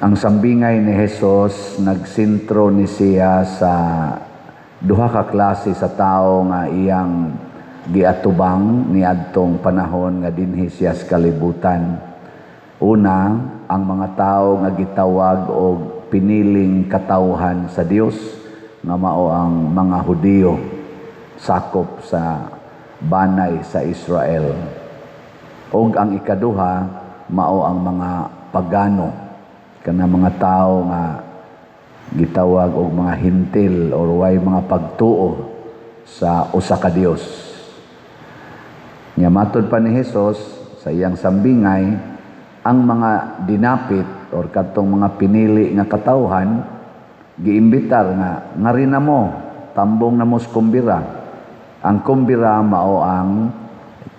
Ang sambingay ni Jesus, nagsentro ni siya sa duha ka klase sa tao nga iyang giatubang niadtong panahon nga dinhi siya sa kalibutan. Una, ang mga tao nga gitawag og piniling katawhan sa Dios, nga mao ang mga Hudiyo, sakop sa banay sa Israel. Og ang ikaduha, mao ang mga pagano, kana mga tao nga gitawag og mga Hentil or way mga pagtuo sa usa ka Dios. Nya matod pa ni Hesus sa iyang sambingay, ang mga dinapit or kadtong mga pinili nga katawhan giimbitar nga ngari na mo, tambong na mo sa kumbira. Ang kumbira mao ang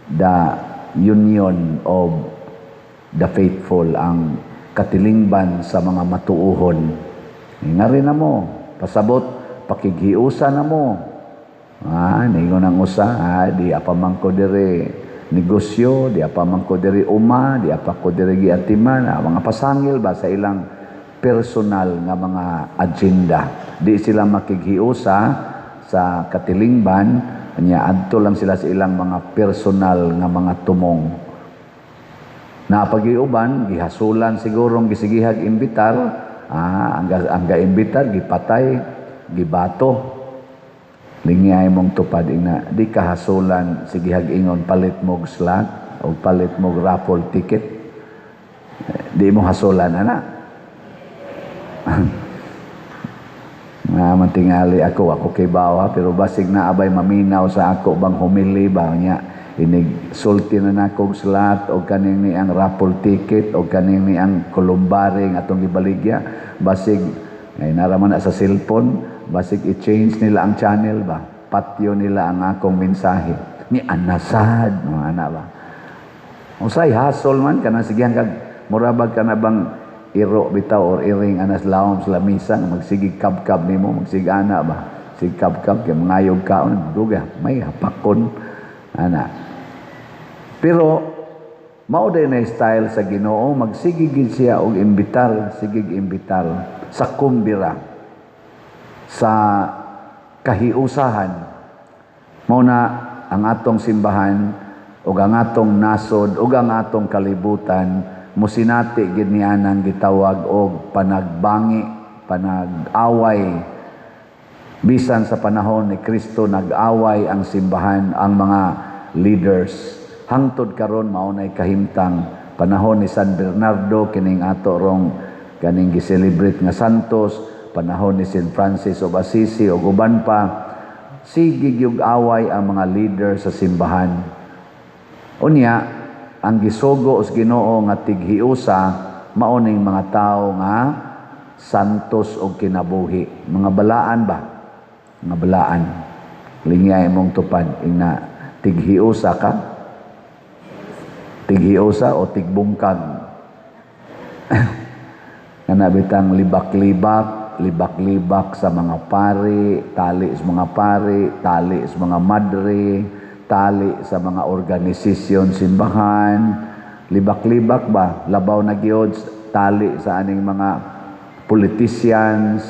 the union of the faithful, ang katilingban sa mga matuohon. Ngari na mo, pasabot, pakighiusa na mo. Ningon ang usa, di apa man ko diri negosyo, di apa man ko diri uma, di apa ko diri giatiman, mga pasangil ba sa ilang personal nga mga agenda. Di sila makighiusa sa katilingban, nya adto lang sila sa ilang mga personal nga mga tumong. Napagiuban, gihasulan sigurong gisigihag imbitar, ang gaimbitar, gipatay, gibato. Lingay mong tupad ina, di kahasulan sigihag ingon palit mog slot o palit mog raffle ticket. Di mo hasulan ana. Nga mantingali ako, ako kay bawa, pero basig na abay maminaw sa ako bang humili ba niya inig sulti na nako og slot o kaning ni ang raffle ticket o kaning ni ang columbary nga atong gibaligya. Basig ay naraman na sa cellphone, basig i-change nila ang channel ba, patyo nila ang akong mensahe ni anasad mga ana ba. Usay hasol man kana sigihan kag murabag ka na bang iro bitaw or iring anas lawom sa lamisa nga magsigig kabkab nimo, magsigana ba, sig kabkab kay mangayog kaon, duga may hapakon ana. Pero mao day na style sa Ginoo, magsigig gid siya og imbitar, sigig imbitar sa kumbira, sa kahiusahan. Mao na ang atong simbahan ug ang atong nasod ug ang atong kalibutan musinati gid niya nang gitawag og panagbangi, panag-away. Bisan sa panahon ni Kristo, nag-away ang simbahan, ang mga leaders. Hangtod karon mao nay kahimtang. Panahon ni San Bernardo, kining ato rong kaning gi-celebrate nga santos, panahon ni Saint Francis of Assisi ug uban pa, sige gyud away ang mga leader sa simbahan. Unya, ang gisugo sa Ginoo nga tighiusa mao ning mga tawo nga santos og kinabuhi, mga balaan ba? Mga balaan. Lingya imong tupad ingna, tighiusa ka? Tighiusa o tigbungkag? Kana bitang libak-libak, libak-libak sa mga pari, tali sa mga pari, tali sa mga madre, tali sa mga organisasyon simbahan, libak-libak ba? Labaw na gyud tali sa aning mga politicians.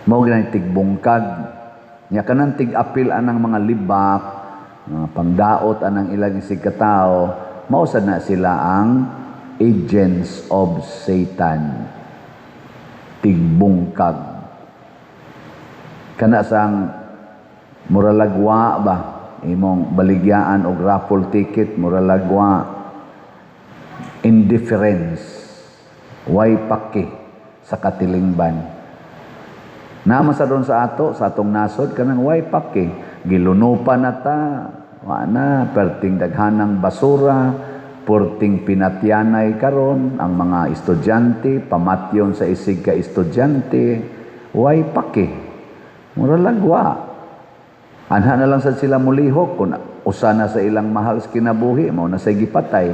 Mao gyud tigbungkag. Nya kanang tig-apil anang mga libak, mga pangdaot anang ilang isig katao, mao sad na sila ang agents of Satan. Tigbungkag. Kana sang muralagwa ba imong baligyaan og raffle ticket, muralagwa, indifference, way paki sa katilingban. Naman sa doon sa ato, sa atong nasod, kanang way paki, gilunupan na ta, wa na perting daghanang basura, purting pinatyanay karon ang mga estudyante, pamatyon sa isig ka estudyante, way paki, muralagwa. Anha na lang sad sila mulihok kung usa na sa ilang mahal sa kinabuhi mao na say gipatay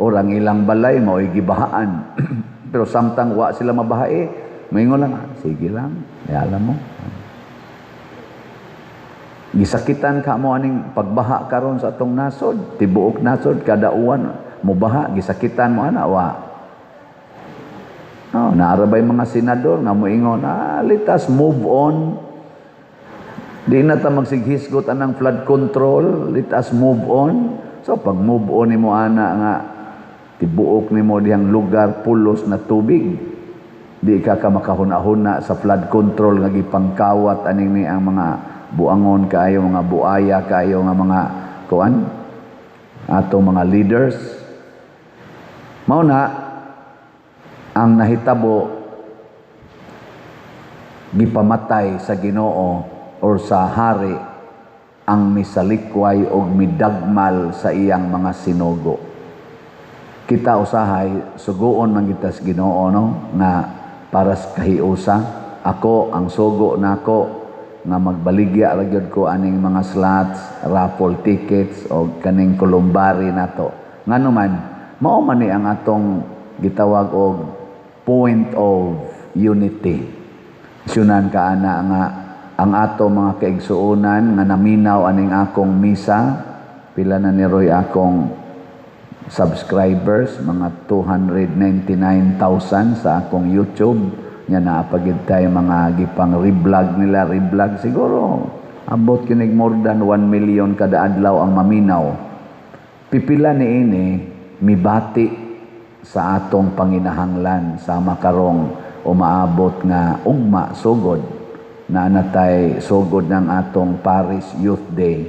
or ang ilang balay mao gibahaan. Pero samtang wa sila mabahae, moingon lang, "Ah, sige lang, alam mo." Gisakitan ka mo aning pagbaha karon sa atong nasod, tibuok nasod kada uwan mubaha, gisakitan mo ana wa? Oh, naa ra bay mga senador nga moingon, "Ah, let us move on. Di na ta magsighisgot anang flood control, let us move on." So pag move on nimo ana nga tibuok nimo dihang lugar pulos na tubig, di ka makahuna-huna sa flood control nga gipangkawat aning ni ang mga buangon kaayo, mga buaya kaayo nga mga kuan atong mga leaders. Mao na ang nahitabo, gipamatay sa Ginoo or sa hari ang misalikway og midagmal sa iyang mga sinugo. Kita usahay suguon man kita sa Ginoo, no, nga para sa kahiusa. Ako ang sugo nako nga magbaligya ra gyud ko aning mga slots, raffle tickets o kaning columbary nato. Ngano man mao man ni ang atong gitawag og point of unity. Syunan ka ana nga ang ato mga kaigsuonan nga naminaw aning akong misa, pila na ni Roy akong subscribers, mga 299,000 sa akong YouTube nya. Naa pa gyud tay mga gipang reblog nila, reblog, siguro abot kinig more than 1 million kada adlaw ang maminaw. Pipila ni ini mibati sa atong panginahanglan sama karong umaabot nga ugma sugod na natay sugod ng atong Parish Youth Day.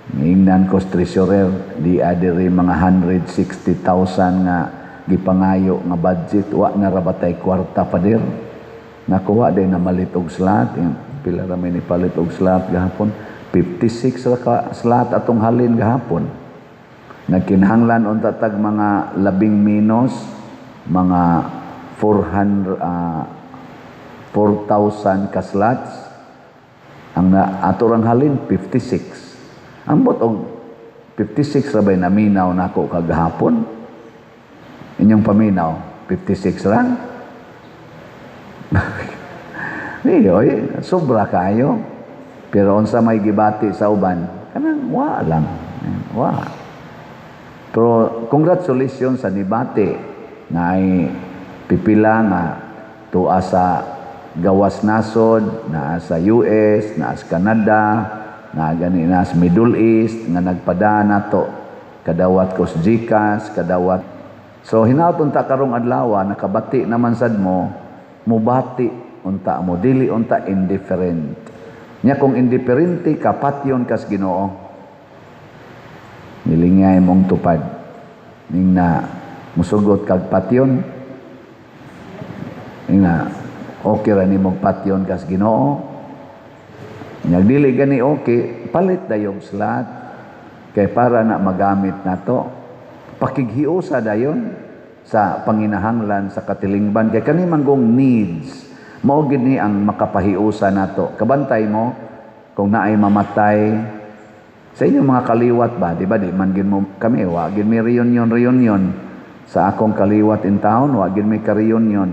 Ngingnan ko sa treasurer, di adiri mga 160,000 nga gipangayo nga budget, wa na ra batay kwarta, pader? Nakuha din na malit og slot. Pila ra may nipalit og slot gahapon? 56 ra ka slot atong halin gahapon. Nagkinahanglan unta tag mga labing minos mga 400, 4,000 ka slots. Ang na, ato rang halin 56. Ambot og 56 ra bay naminaw nako kagahapon. Inyong paminaw, 56 ra? Di oy, sobra kayo. Pero unsa may gibati sa uban, kanang wa lang. Wa. Pero congratulations sa nibati na ay pipila nga tuwa sa gawas nasod, naa sa US, naa sa Canada, na gani na sa Middle East nga nagpada nato kadawat ko sa GCash, kadawat. So hinaut unta karong adlaw nakabati naman sad mo, mubati unta mo, dili unta indifferent. Nya kung indifferente ka, patyon kas Ginoo. Nilingay mong tupad. Ning na musugot kag patyon. Ning na okay ra nimong patyon kas Ginoo. Nya dili gani okay, palit dayong slot kay para na magamit nato. Pakighiusa dayon sa panginahanglan sa katilingban kay kani manggong needs mao gid ni ang makapahiusa nato. Kabantay mo kung naay mamatay sa inyong mga kaliwat ba, di ba? Di man gid mo kami, wa gid mi reunion reunion sa akong kaliwat in town, wa gid mi ka-reunion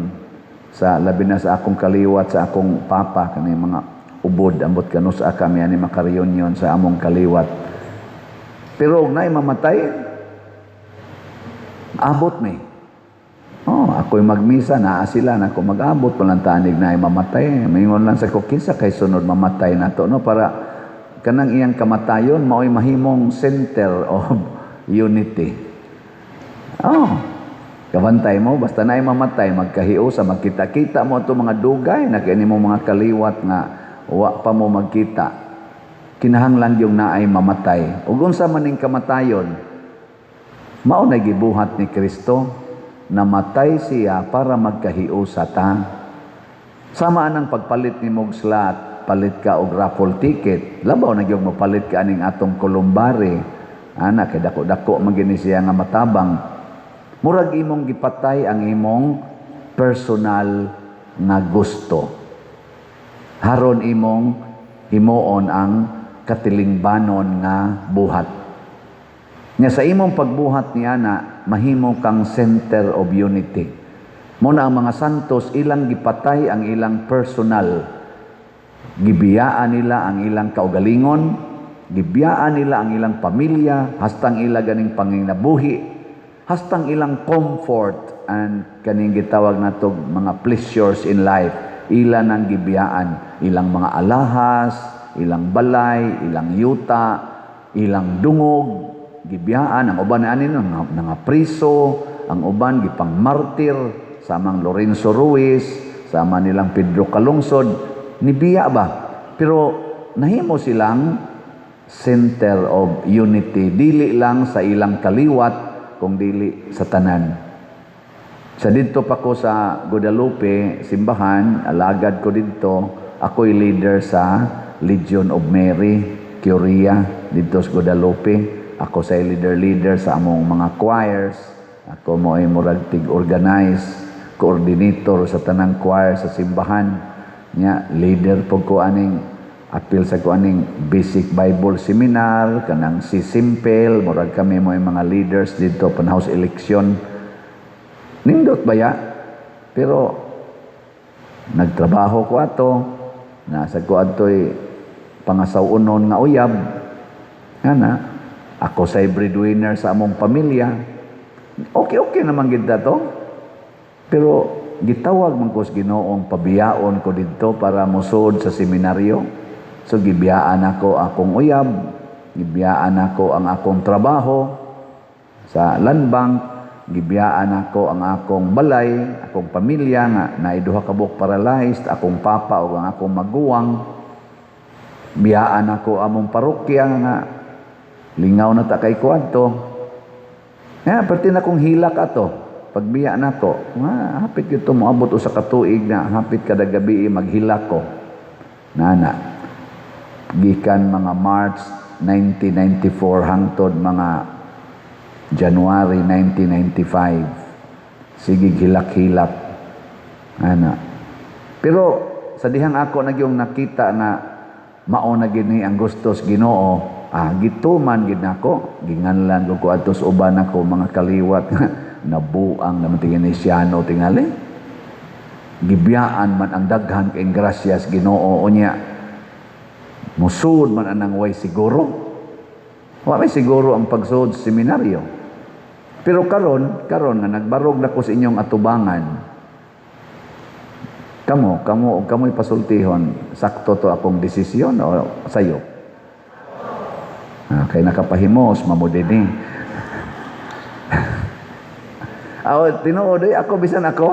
sa labi na sa akong kaliwat sa akong papa, kani mga ubod, ambot kanus-a kami ani maka-reunion sa among kaliwat. Pero og naay mamatay, abot mi. Oh, ako'y magmisa, naa sila na ako mag-abot palang tanig na ay mamatay. Mingon lang sa ko, kinsa kay sunod mamatay na to, no? Para kanang iyang kamatayon, mao'y mahimong center of unity. Oh, kabantay mo, basta na ay mamatay, magkahiusa, magkita-kita mo ito mga dugay, na kini mo mga kaliwat nga wa pa mo magkita. Kinahanglan yung naay mamatay. Ug unsa man ning kamatayon, mao na gibuhat ni Kristo, namatay siya para magkahiusa ta. Sama anang pagpalit ni mog slot, palit ka og raffle ticket, labaw na gyud mopalit ka aning atong columbary. Ana kay dako-dako man gini siya nga matabang. Murag imong gipatay ang imong personal nga gusto. Haron imong himuon ang katilingbanon nga buhat. Nya sa imong pagbuhat niya na mahimo kang center of unity. Mo na ang mga santos, ilang gipatay ang ilang personal. Gibiyaan nila ang ilang kaugalingon, gibiyaan nila ang ilang pamilya, hastang ila ganing panginabuhi, hastang ilang comfort. and kaning gitawag nato mga pleasures in life. Ila nang gibiyaan ilang mga alahas, ilang balay, ilang yuta, ilang dungog, gibiyaan. Ang uban ani nga priso, ang uban gipang martir, samang Lorenzo Ruiz, sama nilang Pedro Calungsod, nibiya ba? Pero nahimo silang center of unity, dili lang sa ilang kaliwat kung dili sa tanan. Sa didto pa ko sa Guadalupe, simbahan, alagad ko didto, ako'y leader sa Legion of Mary, Curia, didto sa Guadalupe. Ako sa leader-leader sa among mga choirs. Ako mo ay murag tig-organize, coordinator sa tanang choir sa simbahan. Nya, leader po ko aning apil sa ko aning basic Bible seminar, kanang si Simple, murag kami mo ay mga leaders dito panahon sa eleksyon. Nindot ba ya? Pero nagtrabaho ko ato, nasa ko adto'y pangasaw-unon nga uyab. Nga ako sa breadwinner sa among pamilya. Okay, okay naman gid to. Pero gitawag man ko sa Ginoong pabiyaon ko didto para mosud sa seminaryo. So gibiyaan ako akong uyab, gibiyaan ako ang akong trabaho sa land bank, gibiyaan ako ang akong balay, akong pamilya nga naay duha ka buok paralyzed, akong papa o ang akong maguwang. Biyaan ako among parokya nga lingaw na ta kay kuadto. Nga perti na kong hilak ato. Pagbiya nako, nga hapit gyud moabot usa ka tuig na hapit kada gabi maghilak ko. Nana. Gikan mga March 1994 hangtod mga January 1995. Sige hilak-hilak. Ana. Pero sa dihang ako nagyong nakita na mao na gini ang gustos Ginoo, gituman gid nako, ginganlan ko ko adto sa uban nako mga kaliwat, nabuang naman tingin ni Siano tingali. Gibiyaan man ang daghan kay grasyas Ginoo, unya musud man anang way siguro. Wa may siguro ang pagsuod sa seminaryo. Pero karon, karon nga nagbarog na ko sa inyong atubangan, kamo, kamo, kamo'y pasultihon, sakto to akong desisyon o sayo? Kay nakapahimos, mamo dinhi. Aw, tinuod eh, ako bisan ako.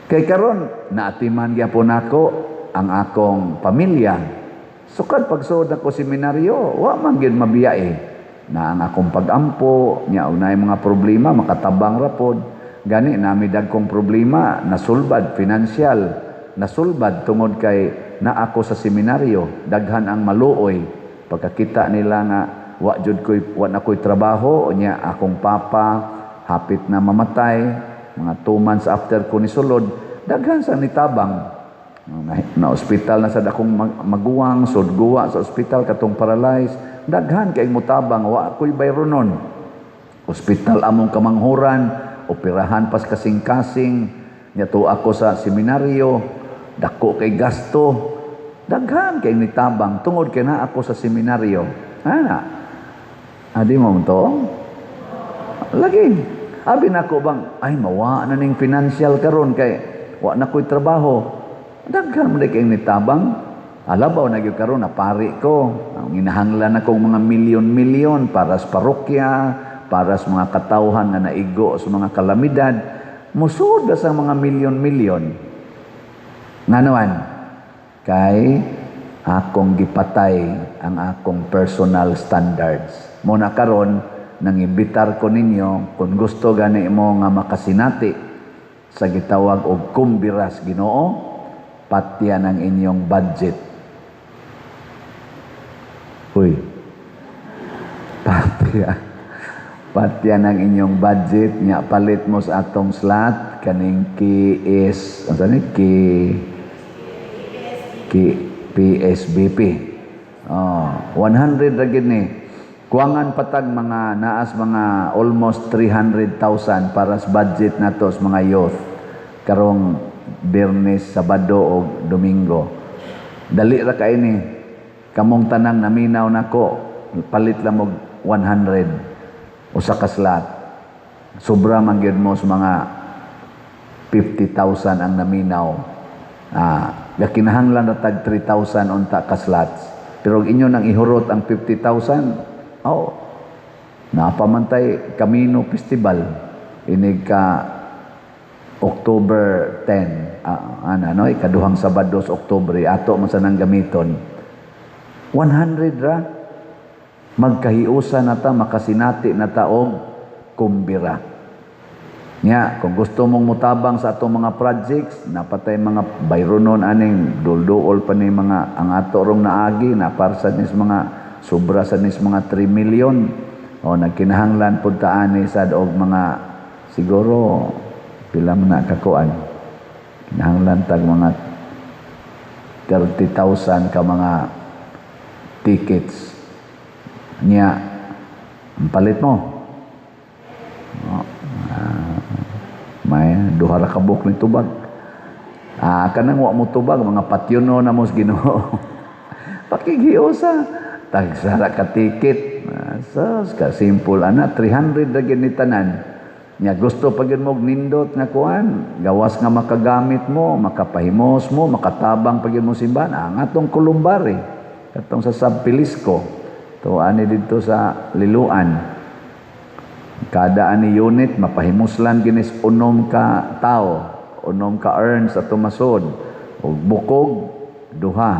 Kay karon naatiman gyapon nako ang akong pamilya. Sukad pagsuod ako seminaryo, wa man gyud mabiya eh. Na ang akong pag-ampo, nya og naay mga problema, makatabang ra pod. Gani nami dagkong problema, nasulbad financial, nasulbad tungod kay naa ako sa seminaryo, daghan ang maluoy. Pagkakita nila nga wa jud koy, wa na koy trabaho, unya akong papa hapit na mamatay, mga 2 months after ko nisulod, daghan sa nitabang. Na ospital na sad akong maguwang, sudguwa sa ospital katong paralyzed, daghan kay mutabang, wa ko'y bayronon. Ospital among kamanghuran, operahan pas kasing-kasing, nya ako sa seminaryo, dako kay gasto, daghan kay nitabang tungod kay naa ako sa seminaryo. Ana. Adi mo to? Lagi. Abi nako bang, ay, mawa na ning financial karon kay wa na ko'y trabaho. Daghan man kay nitabang. Alabaw na gyud karon na pari ko. Ang ginahanglan akong mga milyon-milyon para sa parokya, para sa mga katawhan nga naigo sa mga kalamidad. Musud sa mga milyon-milyon. Nganoan? Kay akong gipatay ang akong personal standards. Mo na karon nang imbitar ko ninyo, kung gusto gani mo nga makasinati sa gitawag og kumbiras Ginoo, patyan ang inyong budget. Uy. Patya. Patyan ang inyong budget nya palit mo sa atong slot kaning KS, ano ni, K K PSBP. Oh, 100 ra gid ni. Kuwangan patag mga naas mga almost 300,000 para sa budget nato sa mga youth karong Biyernes, Sabado o Domingo. Dali ra kay ni. Kamong tanang naminaw nako, palit lang og 100 usa ka slot. Sobra man gyud mo sa mga 50,000 ang naminaw. Gakinahanglan na tag 3,000 unta ka slots. Pero inyo nang ihurot ang 50,000, oh, napamantay Camino Festival inig ka October 10, ana no, ikaduhang Sabado sa Oktubre, ato man sa nang gamiton. 100 ra, magkahiusa na ta, makasinati na ta og kumbira. Nya, kung gusto mong mutabang sa atong mga projects, napatay mga bayronon aning dulduol pa ni mga ang ato rong naagi, naparsa nis mga sobra sa nis mga 3 million. O nagkinahanglan pud ta ani sad og mga siguro pila man na kakuan. Kinahanglan tag mga 30,000 ka mga tickets. Nya, ang palit mo. Oh, may duha ra ka buok ni tubag. Kanang wa mo tubag, mga patyono na mo sa Ginoo. Pakighiusa, tagsara ka ticket. Sus, ka simple ana, 300 ra gyud ni tanan. Nya gusto pa gyud mo og nindot nga kuan, gawas nga makagamit mo, makapahimos mo, makatabang pa gyud mo simbahan. Ang atong columbary, katong sa Sab Pilisco, to ani didto sa Liloan. Kada ani unit mapahimuslan ginis unom ka tao, unom ka urns sa tumasod. Og bukog duha.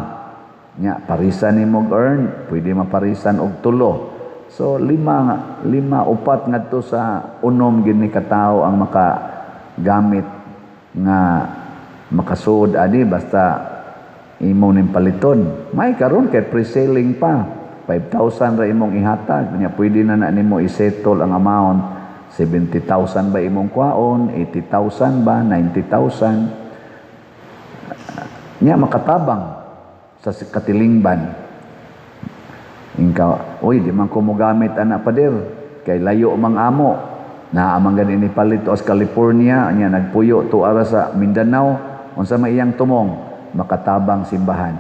Nya parisan nimo og urn, pwede maparisan og tulo. So lima, lima, upat ngadto sa unom gini ka tawo ang makagamit nga makasuod ani basta imo ning paliton. May karon kay pre-selling pa. 5,000 ra imong ihatag. Nya pwede na na nimo i-settle ang amount. 70,000 ba imong kwaon, 80,000 ba, 90,000. Nya makatabang sa katilingban. Ingka, "Oy, di man ko mogamit ana, pader, kay layo mang amo." Naa man gani ni palit sa California, nya nagpuyo to ara sa Mindanao, unsa may iyang tumong makatabang simbahan.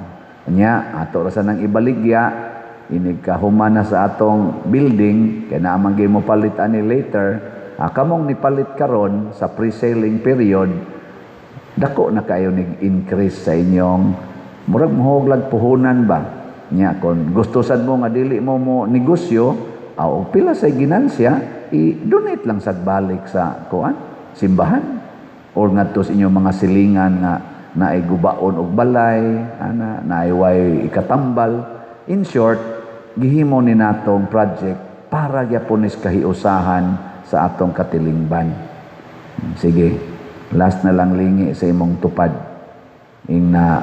Nya ato ra sa nang ibaligya inig kahuman na sa atong building kay naa man gyud mo palit ani later. Kamong nipalit karon sa pre-selling period, dako na kayo nig increase sa inyong murag mohuglag puhunan ba. Nya kon gusto sad mo nga dili mo mo negosyo o pila sa ginansya, i-donate lang sad balik sa kuan, simbahan, or ngadto sa inyong mga silingan nga naay gubaon og balay ana, naay way ikatambal. In short, gihimo ni natong project para gyapon is kahiusahan sa atong katilingban. Sige, last na lang, lingi sa imong tupad. Ingna,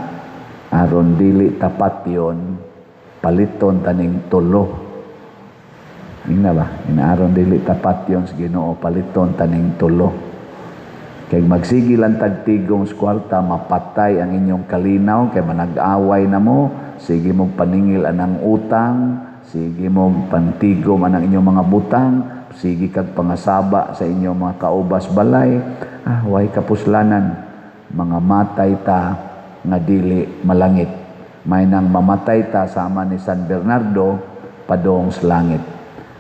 aron dili tapat yon, paliton taning tulo. Ingna ba? Ina aron dili tapat yon sa Ginoo, paliton taning tulo. Kay magsigi lang tagtigong sa kwarta, mapatay ang inyong kalinaw, kay manag-away na mo, sige mong paningil anang utang, sige mong pantigom anang inyong mga butang, sige kag pangasaba sa inyong mga kaubas balay, way kapuslanan, mga matay ta nga dili malangit. May nang mamatay ta sama ni San Bernardo padong sa langit.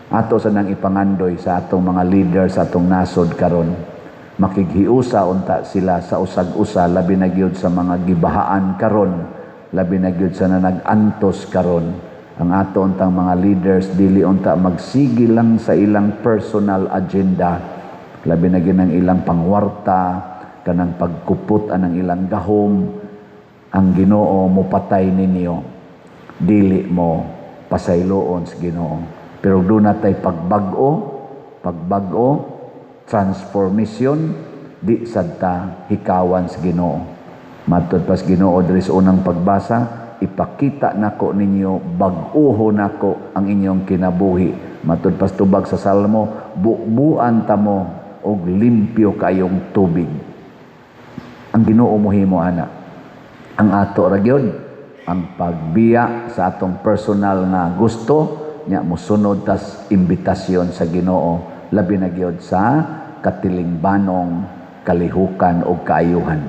Ato sa nang ipangandoy sa atong mga leader sa atong nasod karon. Makighiusa unta sila sa usag-usa, labi na gyud sa mga gibahaan karon, labi na gyud sa nag-antos karon. Ang ato untang mga leaders dili unta magsigi lang sa ilang personal agenda, labi na gyud ang ilang pangwarta, kanang pagkupot anang ilang gahom. Ang Ginoo mopatay ninyo, dili mo pasayloon sa Ginoo. Pero doon natay pagbag-o, pagbag-o, transformation, di sad ta hikawan sa Ginoo. Matud pas Ginoo diri sa unang pagbasa, "Ipakita nako ninyo, bag-uho nako ang inyong kinabuhi." Matud pas tubag sa Salmo, "Bubuan tamo og limpyo kayong tubig." Ang Ginoo mohimo ana. Ang ato ra gyud ang pagbiya sa atong personal nga gusto, nya mosunod tas imbitasyon sa Ginoo, labi na gyud sa katilingbanong kalihukan o kaayuhan.